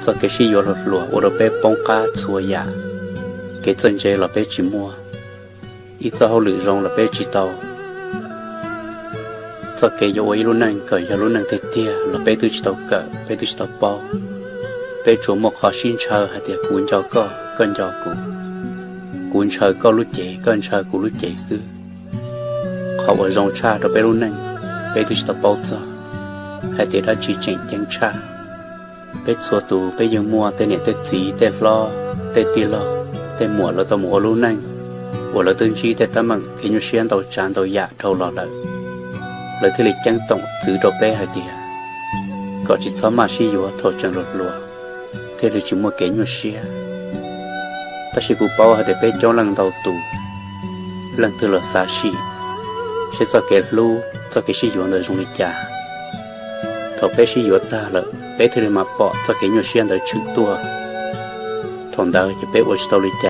Txoj kev sib yuav hluas hluas ua rau peb poob qab txhua yam. Kev txawj ntse los peb tsis muaj, ib txoj hauj lwm zoo los peb tsis tau, txoj kev yuav ua ib lub neej kom yog lub neej tiag tiag los peb twb tsis tau kawm, peb twb tsis tau paub. Peb tsuas muaj qhov sib ntshaw hais tias kuv nco koj, koj nco kuv, kuv ntshaw koj lub cev, koj ntshaw kuv lub cev xwb. Qhov uas zoo tshaj rau peb lub neej, peb twb tsis tau paub txog hais tias dab tsi tseem ceeb tshaj. Peb txhua tus peb yeej muaj tej niam tej txiv, tej hlob, tej tij laug, tej muam lawv tau mus ua lub neej uas lawv twb ntsib tej teeb meem kev nyuaj siab ntau tsav ntau yam dhau los lawm, lawv thiaj li ceeb toom txwv rau peb hais tias kom tsis txhob maj sib yuav thaum tseem hluas hluas, thiaj li tsis muaj kev nyuaj siab. Tab sis kuv paub hais tias peb coob leej ntau tus, leej twg los xav sim seb txoj kev hlub, txoj kev sib yuav ntawd zoo li cas. Thaum peb sib yuav tag lawm peb thiaj li mam pom txoj kev nyuaj siab ntawd tshwm tuaj. Thaum ntawd ces peb ua tsis tau li cas.